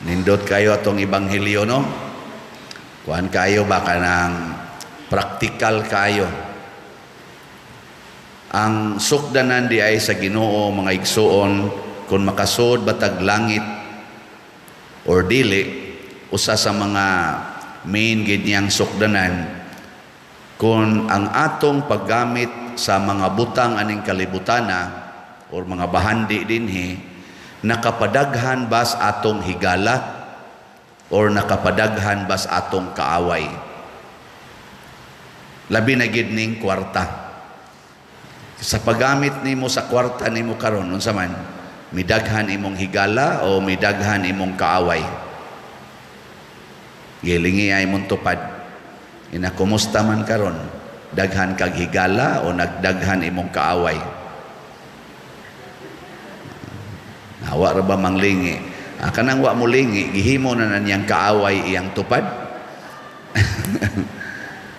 Nindot kayo atong ebanghelyo, no? Kuan kayo ba, kanang praktikal kayo. Ang sukdanan di ay sa Ginoo, mga igsuon, kung makasud ba tag langit or dili, usa sa mga main gid niyang sukdanan kung ang atong paggamit sa mga butang aning kalibutana or mga bahandi dinhi nakapadaghan bas atong higala or nakapadaghan bas atong kaaway. Labi na gid ning kwarta. Sa paggamit nimo sa kwarta nimo karon, unsa man, midaghan imong higala o midaghan imong kaaway? Gilingi ay imong tupad. Ina, kumusta man karon? Daghan kag higala o nagdaghan imong kaaway? Hawa ra ba manglingi? Ah, kanang wa mo lingi, gihimo na na niyang kaaway iyang tupad.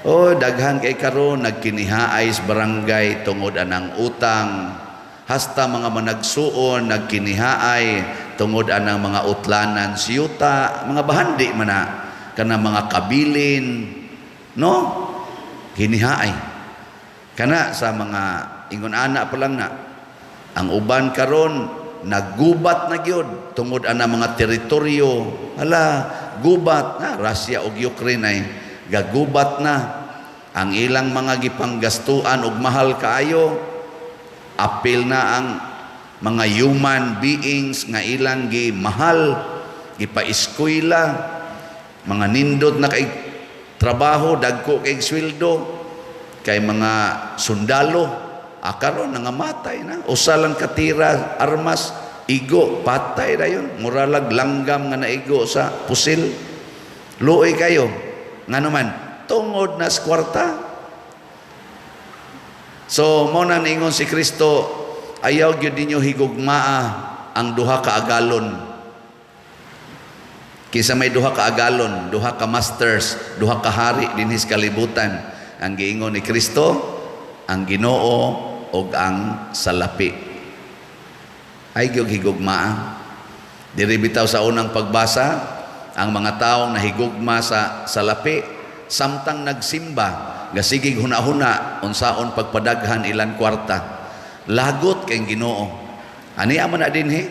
Oh, daghan kay karon nagkinihaay sa barangay tungod anang utang. Hasta mga managsuon nagkinihaay tungod anang mga utlanan siyuta, mga bahandi man na kana mga kabilin, no? Kinihaay. Kana sa mga ingon ana pa lang na. Ang uban karon naggubat na gyud tungod ana mga teritoryo. Hala, gubat na Russia ug Ukraine ay gagubat na ang ilang mga gipanggastuan og mahal kaayo. Apil na ang mga human beings nga ilang gimahal, gipaeskwela, mga nindot na kay trabaho, dagko kay sweldo kay mga sundalo. Ah, karon nangamatay na. Usa lang katira armas, igo, patay dayon, muralag langgam nga naigo sa pusil. Luoy kayo. Ngano man? Tungod na sa kwarta. So mo na niingon si Kristo, ayaw gyud ninyo higugmaa ang duha ka agalon. Kinsa may duha ka agalon, duha ka masters, duha ka hari dinhi sa kalibutan? Ang giingon ni Kristo, ang Ginoo ug ang salapi. Ay gyud higugmaa. Diri bitaw sa unang pagbasa, ang mga taong nahigugma sa salapi samtang nagsimba, gasigig huna-huna unsaon pagpadaghan ilang kwarta. Lagot kay Ginoo. Ani man na dinhi?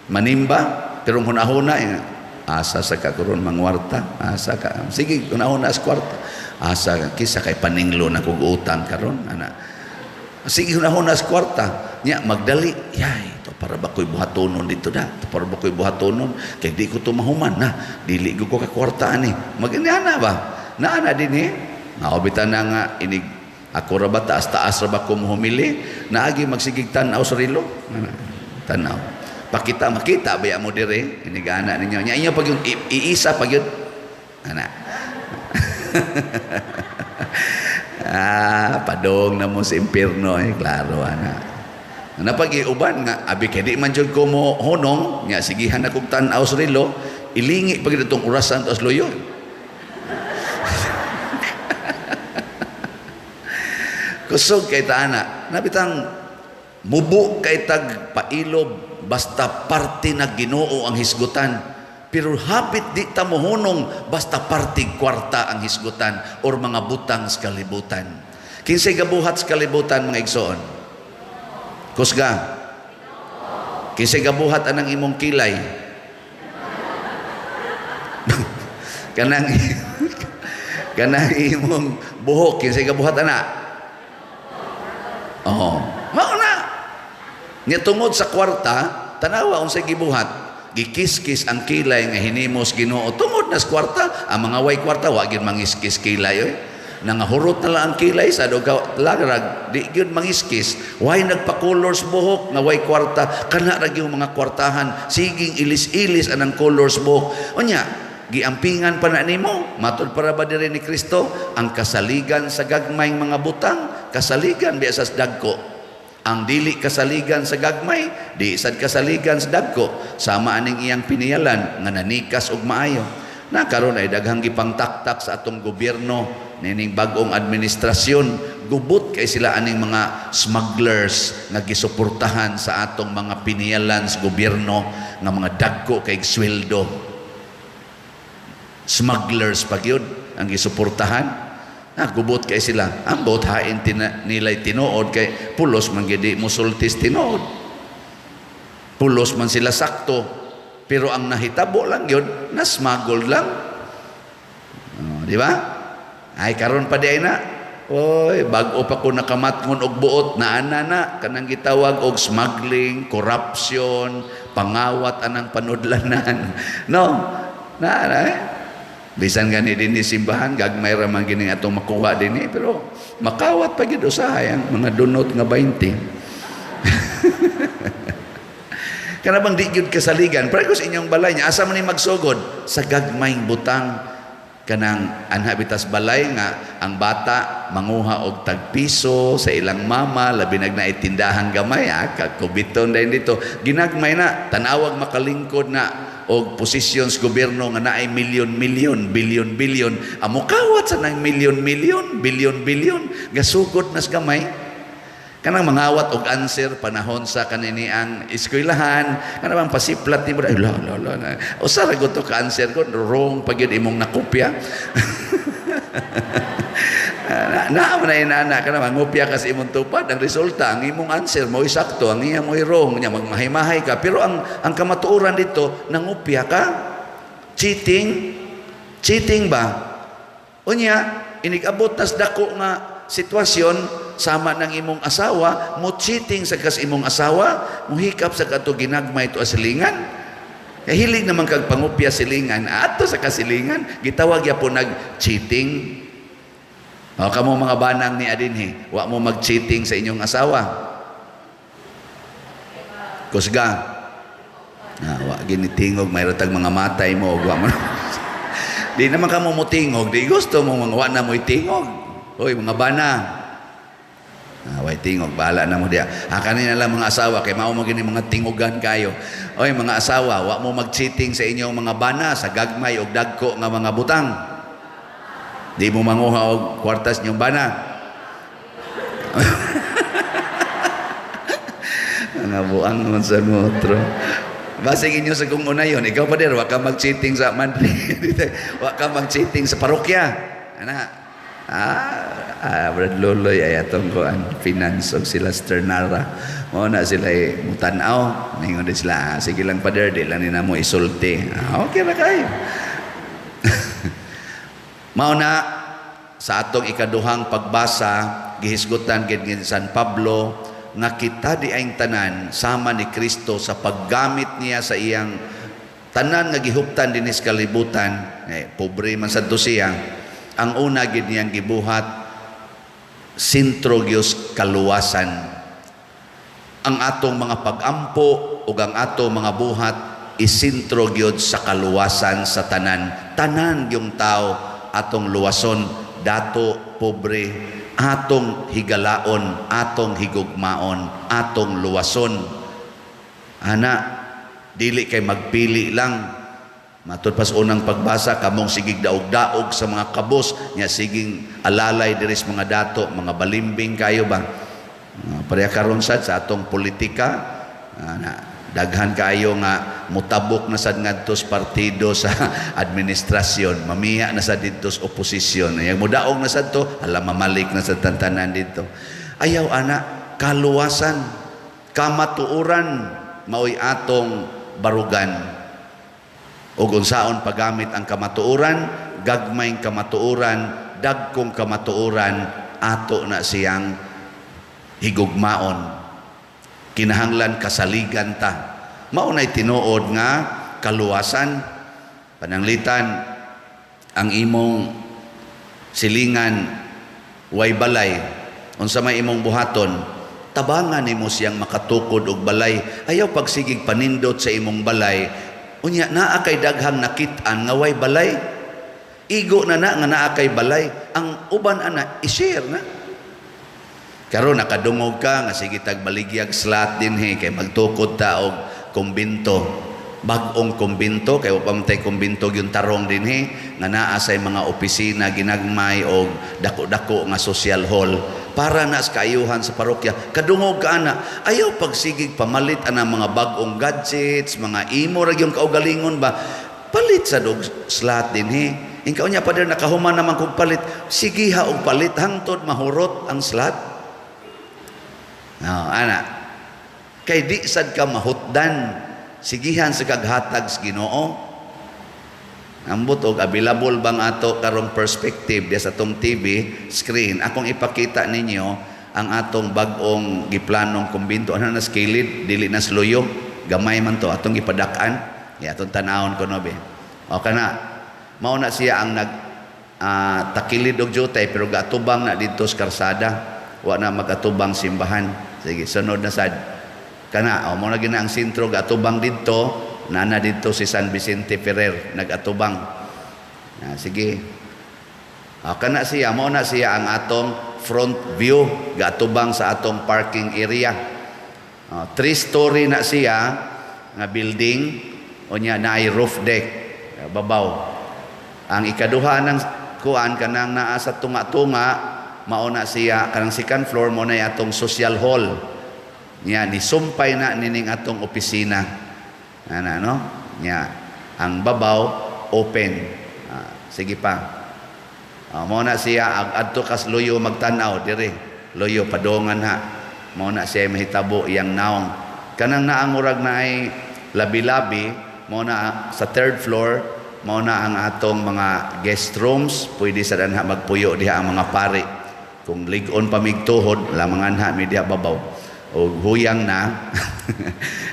Manimba pero huna-huna eh, asa sa ka karon mangwarta, asa ka, sige, huna-huna sa kwarta, asa kisa kay paninglo na kog utang karon ana, sige, huna-huna sa kwarta nya, magdali yay to, para ba ko'y buhatonon dito da to, para ba ko'y buhatonon kay di ko to mahuman na dili ko ka kwarta ani magana ba naana dinhi naobitan na nga inig ako ra ba, taas taas ra ba ko mohumili, naagi magsigig tan-aw sa relo, tan-aw, pakita makita ba mo dire inigana ninyo nya inyo pag yung iisa pag yun ana. Ah, padong na mo sa impierno eh, klaro ana. Napag-iuban nga abi kay di man jud ko mo hunong nya, sigihan na kog tan-aw sa relo, ilingi pag itong orasan taas luyo. Kusog kay taana. Nabitang mubo kay tag pailob basta parte na Ginoo ang hisgutan. Pero hapit di ta mohunong basta parte kwarta ang hisgutan or mga butang sa kalibutan. Kinsay gabuhat sa kalibutan, mga igsoon? Kusga. Kinsay gabuhat anang imong kilay? Kanang kanang imong buhok, kinsay gabuhat ana? Oo. Mao na. Nya tungod sa kwarta, tanawa unsay gibuhat. Gikiskis ang kilay nga hinimos Ginoo. Tungod na sa kwarta, ang mga way kwarta wa gyud mangiskis kilay oy. Nangahurot na lang ang kilay sa dog lagrag, di gyud mangiskis. Way nagpa-colors buhok nga way kwarta, kana ra gyud mga kwartahan, siging ilis-ilis anang colors buhok. Unya, giampingan pa na nimo, matud para ba diri ni Kristo ang kasaligan sa gagmayng mga butang, kasaligan biya sa dagko. Ang dili kasaligan sa gagmay, di sad kasaligan sa dagko. Sama aning iyang piniyalan nga nanikas og maayo. Na karon ay daghang gipangtaktak sa atong gobyerno nining bag-ong administrasyon, gubot kay sila aning mga smugglers nga gisuportahan sa atong mga piniyalan sa gobyerno nga mga dagko kay sweldo. Smugglers pa gyud ang gisuportahan. Ah, gubot kay sila. Ambot hain tina, nilay tinuod kay pulos man gid musultis tinuod. Pulos man sila sakto. Pero ang nahitabo lang yun, na-smuggle lang. Oh, di ba? Ay, karon pa di ay na. Oy, bag-o pa ko nakamatngon og buot, naana na kanang gitawag og smuggling, corruption, pangawat anang panudlanan. No? Na eh. Bisan gani dinhi simbahan, gagmay ra man gini atong makuha dinhi, pero makawat pa gid usahay ang mga dunot nga 20. Kana bang di gyud kasaligan? Pero sa inyong balay niya, asa man ni magsugod? Sa gagmayng butang, kanang anha bitas balay nga ang bata manguha og tagpiso sa ilang mama, labi nag naay tindahan gamay, ah, kakubiton dayon dito ginagmay na. Tanawag makalingkod na og posisyon sa gobyerno nga naay milyon-milyon, bilyon-bilyon, amo kawat sa nang milyon-milyon, bilyon-bilyon, gasugod nas gamay. Kanang mangawat og answer panahon sa kanini ang eskwelahan, kanang bang pasiplat nimo, ay la la la la. Usa ra gud to ka answer ko, wrong pa gyud imong nakopya. Na na man na inana, kana mangopya ka sa imong tupad, ang resulta ang imong answer mo'y sakto, ang iya mo'y wrong nya, magmahay-mahay ka, pero ang kamatuoran dito, nangopya ka. Cheating, cheating ba? Unya inig-abot tas dako nga sitwasyon sama ng imong asawa, mo cheating sa kas imong asawa, mo hikap sa kato ginagmay to silingan. Kay hilig naman kag pangupya silingan, ato sa kasilingan, gitawag ya po nag cheating. O kamo mga banang ni adinhi, wa mo mag-cheating sa inyong asawa. Kusga. Ah, wa ginitingog, mayroon tag mga matay mo, wa mo. Di naman ka mo mutingog, di gusto mo mga wa na mo'y tingog. Hoy, mga bana. Ah, way tingog, bahala na mo diya. Ah, kanina lang mga asawa, kay mao mo gini mga tingugan kayo. Oy, mga asawa, wa mo mag-cheating sa inyong mga bana sa gagmay og dagko nga mga butang. Di mo manguha og kwartas inyong bana. Mga buang naman sa motro. Basig inyo sa kung una yun, ikaw pa din, wa ka mag-cheating sa Madrid. Wa ka mag-cheating sa parokya. Ana, Brad Loloy ay atong kuan finance og sila Sternara. Mao na sila eh, mutan-aw. Ningon din sila, ah, sige lang pader, di lang ni namo isulti. Ah, okay ra kayo. Mao na sa atong ikaduhang pagbasa, gihisgutan gid ni San Pablo nga kita di ang tanan sama ni Kristo sa paggamit niya sa iyang tanan nga gihuptan dinhi sa kalibutan, eh, pobre man sad to siya. Ang una gid niyang gibuhat, sentro gyud kaluwasan. Ang atong mga pag-ampo ug ang atong mga buhat isentro gyud sa kaluwasan sa tanan, tanan yung tao atong luwason, dato, pobre, atong higalaon, atong higugmaon, atong luwason. Ana, dili kay magpili lang. Matud pas unang pagbasa, kamong sigig daog-daog sa mga kabos nya, siging alalay diri sa mga dato, mga balimbing kayo ba? Pareha karon sad sa atong politika, na daghan kaayo nga mutabok na sad ngadto sa partido sa administrasyon, mamiya na sad didto sa oposisyon. Yang mudaog na sad to, hala, mamalik na sad tantanan didto. Ayaw ana, kaluwasan, kamatuoran maoy atong barugan. Ug unsaon paggamit ang kamatuoran? Gagmayng kamatuoran, dagkong kamatuoran, ato na siyang higugmaon. Kinahanglan kasaligan ta. Mao nay tinuod nga kaluwasan. Pananglitan ang imong silingan way balay, unsa may imong buhaton? Tabangan nimo siyang makatukod og balay. Ayaw pagsigig panindot sa imong balay, unya naa kay daghang nakit-an nga way balay. Igo na na nga naa kay balay, ang uban ana i-share na. Karon nakadungog ka nga sige tag baligyag slot dinhi kay magtukod ta og kumbinto. Bag-ong kumbinto kay wa pa man tay kumbinto yung tarong dinhi nga naa say mga opisina ginagmay og dako-dako nga social hall para na sa kaayuhan sa parokya. Kadungog ka ana, ayaw pagsigig pamalit ana mga bag-ong gadgets, mga imo ra gyud kaugalingon ba. Palit Palit sa og slot dinhi. Ingon ka niya, "Pader, nakahuman naman kog palit." Sige ha og palit hangtod mahurot ang slot. No, ana. Kay di sad ka mahutdan. Sigihan sa kaghatag sa Ginoo. Ambot og available bang ato karong perspective diya sa atong TV screen. Akong ipakita ninyo ang atong bag-ong giplanong kumbinto. Ano na sa kilid, dili na sluyo. Gamay man to atong gipadak-an. Ya atong tanawon ko no be. O kana. Mao na siya ang nag takilid og jutay pero gaatubang na didto sa karsada. Wa na magatubang simbahan. Sige, sunod na sad. Kana, o mao na gina ang sentro, gaatubang didto, nana didto si San Vicente Ferrer nagatubang. Ah, sige. O, kana siya, mao na siya ang atong front view gaatubang sa atong parking area. O, three-story na siya nga building, unya naay roof deck babaw. Ang ikaduha ng kuan, kanang naa sa tunga-tunga, mao na siya kanang second floor, mao na atong social hall. Nya ni sumpay na nining atong opisina. Ana no? Nya ang babaw open. Ah, sige pa. Ah, mao na siya ag adto kas luyo magtan-aw dire. Luyo padongan ha. Mao na siya mahitabo iyang naong. Kanang naang murag na ay labi-labi, mao na sa third floor, mao na ang atong mga guest rooms, pwede sa danha magpuyo diha ang mga pari. Kung lig-on pa migtuhod, lamangan ha mi diha babaw. O huyang na,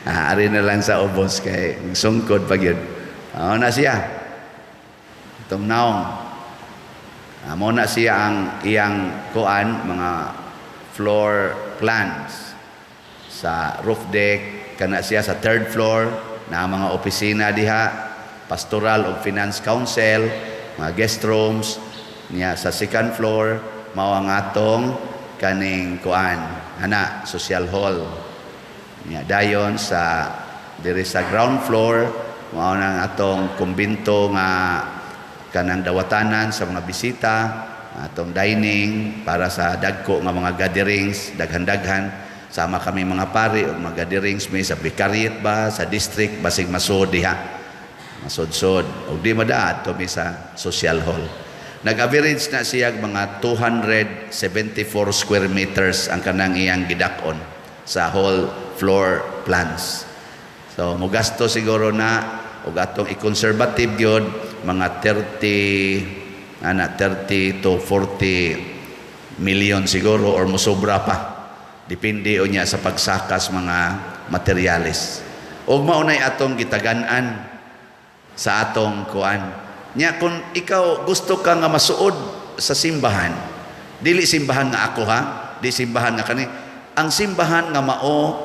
ari na lang sa ubos kay sungkod pa gyud. Mao na siya. Itong naong. Ah, mao na siya ang iyang kuan, mga floor plans sa roof deck, kana siya sa third floor na ang mga opisina diha, pastoral ug finance council, mga guest rooms niya. Sa second floor mao ang atong kaning kuan ana, social hall niya. Dayon sa diri sa ground floor, mao na ang atong kumbinto nga kanang dawatanan sa mga bisita, atong dining para sa dagko nga mga gatherings, daghan-daghan sama kami mga pari o mga gatherings may sa vicariate ba, sa district, basig masud diha, masud-sud. Og di madaad to mi sa social hall. Nag-average na siya mga 274 square meters ang kanang iyang gidak-on sa whole floor plans. So mogasto siguro na og atong i-conservative gyud, mga 30 ana, 30 to 40 million siguro or mosobra pa. Depende unya sa pagsakas mga materyales. Og mao nay atong gitagan-an sa atong kuan. Nya kung ikaw gusto ka nga masuod sa simbahan, dili simbahan nga ako ha, di simbahan nga kani, ang simbahan nga mao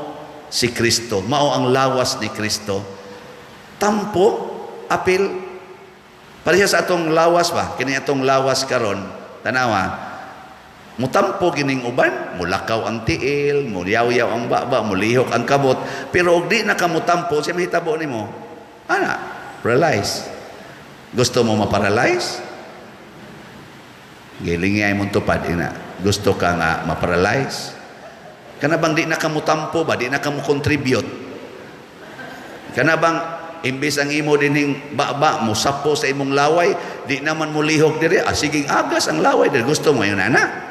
si Kristo, mao ang lawas ni Kristo. Tampo, apil, pareha sa atong lawas ba? Kini atong lawas karon, tanawa, mutampo gining uban, mulakaw ang tiil, mulyaw-yaw ang baba, mulihok ang kamot, pero og di na ka mutampo, siya mahitabo nimo. Ana, paralyze. Gusto mo ma-paralyze? Gilingi ay mong tupad, ina. Gusto ka nga ma-paralyze? Kana bang di na ka mutampo ba? Di na ka mo contribute? Kana bang imbis ang imo dinhing baba mo sapo sa imong laway, di naman mo lihok diri, ah, sige, agas ang laway diri. Gusto mo yun, ana?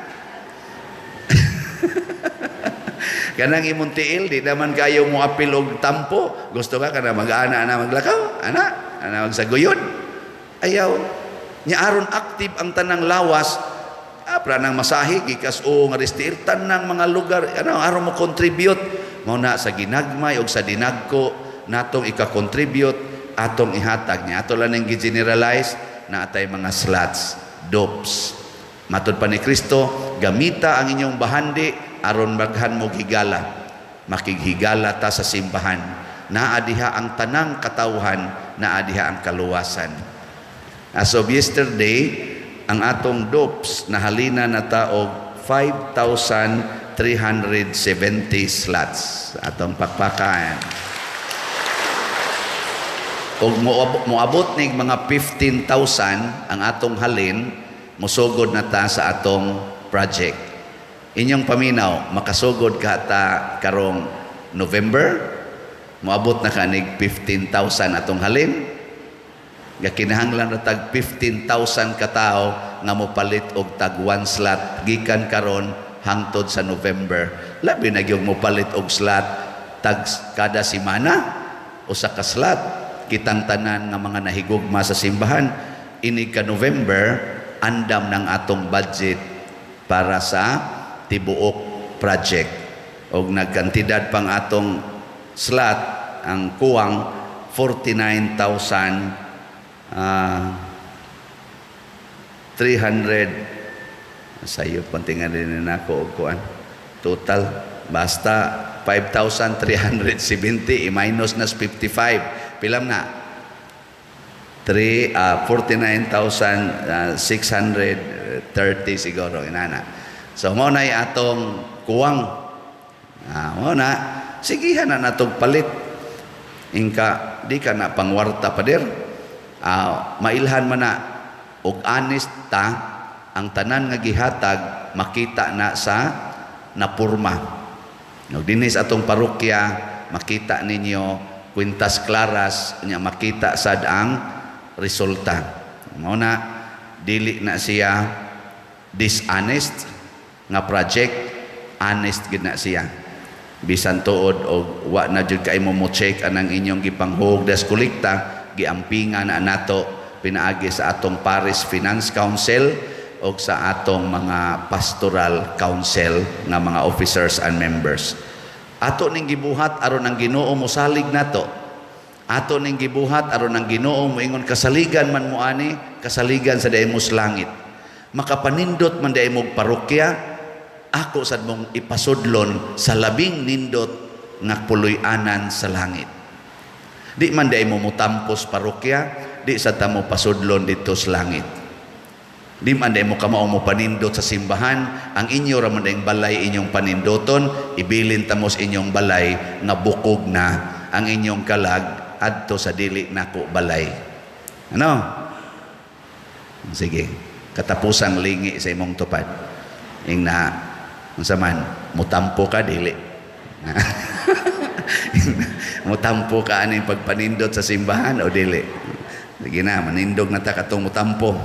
Kanang imong tiil, di naman kayo mo apil og tampo. Gusto ka kana mag-ana na maglakaw, ana, ana magsaguyon? Ayaw. Nya aron active ang tanang lawas, ah, pra nang masahe gikas o nga tiil, tanang mga lugar ano aron mo contribute. Mao na sa ginagmay og sa dinagko natong ika-contribute, atong ihatag niya. Ato lang ning gi-generalize na atay mga slots, dopes. Matod pa ni Kristo, gamita ang inyong bahandi aron maghan mo higala. Makighigala ta sa simbahan. Naa diha ang tanang katawhan, naa diha ang kaluwasan. As of yesterday, ang atong dopes nahalina na ta og 5,370 slots. Atong pakpakan. Og moabot nig mga 15,000 ang atong halin, mosugod na ta sa atong project. Inyong paminaw, makasugod ka ta karong November, moabot na kanig 15,000 atong halin. Gakinahanglan ra tag 15,000 ka tawo nga mopalit og tag one slot gikan karon hangtod sa November. Labi na gyud mopalit og slot tag kada semana usa ka slot. Kitang tanan nga mga nahigugma sa simbahan, inig ka November andam ng atong budget para sa tibuok project og nagkantidad pang atong slot, ang kuwang 49,000 300. Sayo pantingan din nako og kuan total, basta 5,370 i-minus na 55, pilam na 3 49,630 siguro inana. So mao na atong kuwang. Mao na sigihan na natong palit. Ingka di ka na pangwarta, pader. Mailhan man na og honest ta, ang tanan nga gihatag makita na sa napurma. Og dinhi sa atong parokya, makita ninyo kwintas claras nya, makita sad ang resulta. Mao na dili na siya dishonest nga project, honest gid na siya. Bisan tuod og wa na jud kay mo mo check anang inyong gipanghug das kolekta, giampingan na nato pinaagi sa atong Parish Finance Council og sa atong mga pastoral council nga mga officers and members. Ato ning gibuhat aron ang Ginoo mosalig nato. Ato ning gibuhat aron ang Ginoo moingon, "Kasaligan man mo ani, kasaligan sa diay mos langit. Makapanindot man diay mog parokya, ako sad mong ipasudlon sa labing nindot nga puloy-anan sa langit." Di man diay mo motampos parokya, di sa ta mo pasudlon dito sa langit. Di man diay mo kamao mo panindot sa simbahan, ang inyo ra man diayng balay inyong panindoton, ibilin ta mo sa inyong balay nga bukog na ang inyong kalag adto sa dili nako balay. Ano? Sige, katapusang lingi sa imong tupad. Ing na unsa man, mutampo ka dili? Mutampo ka aning pagpanindot sa simbahan o dili? Sige na, manindog na ta katong mutampo.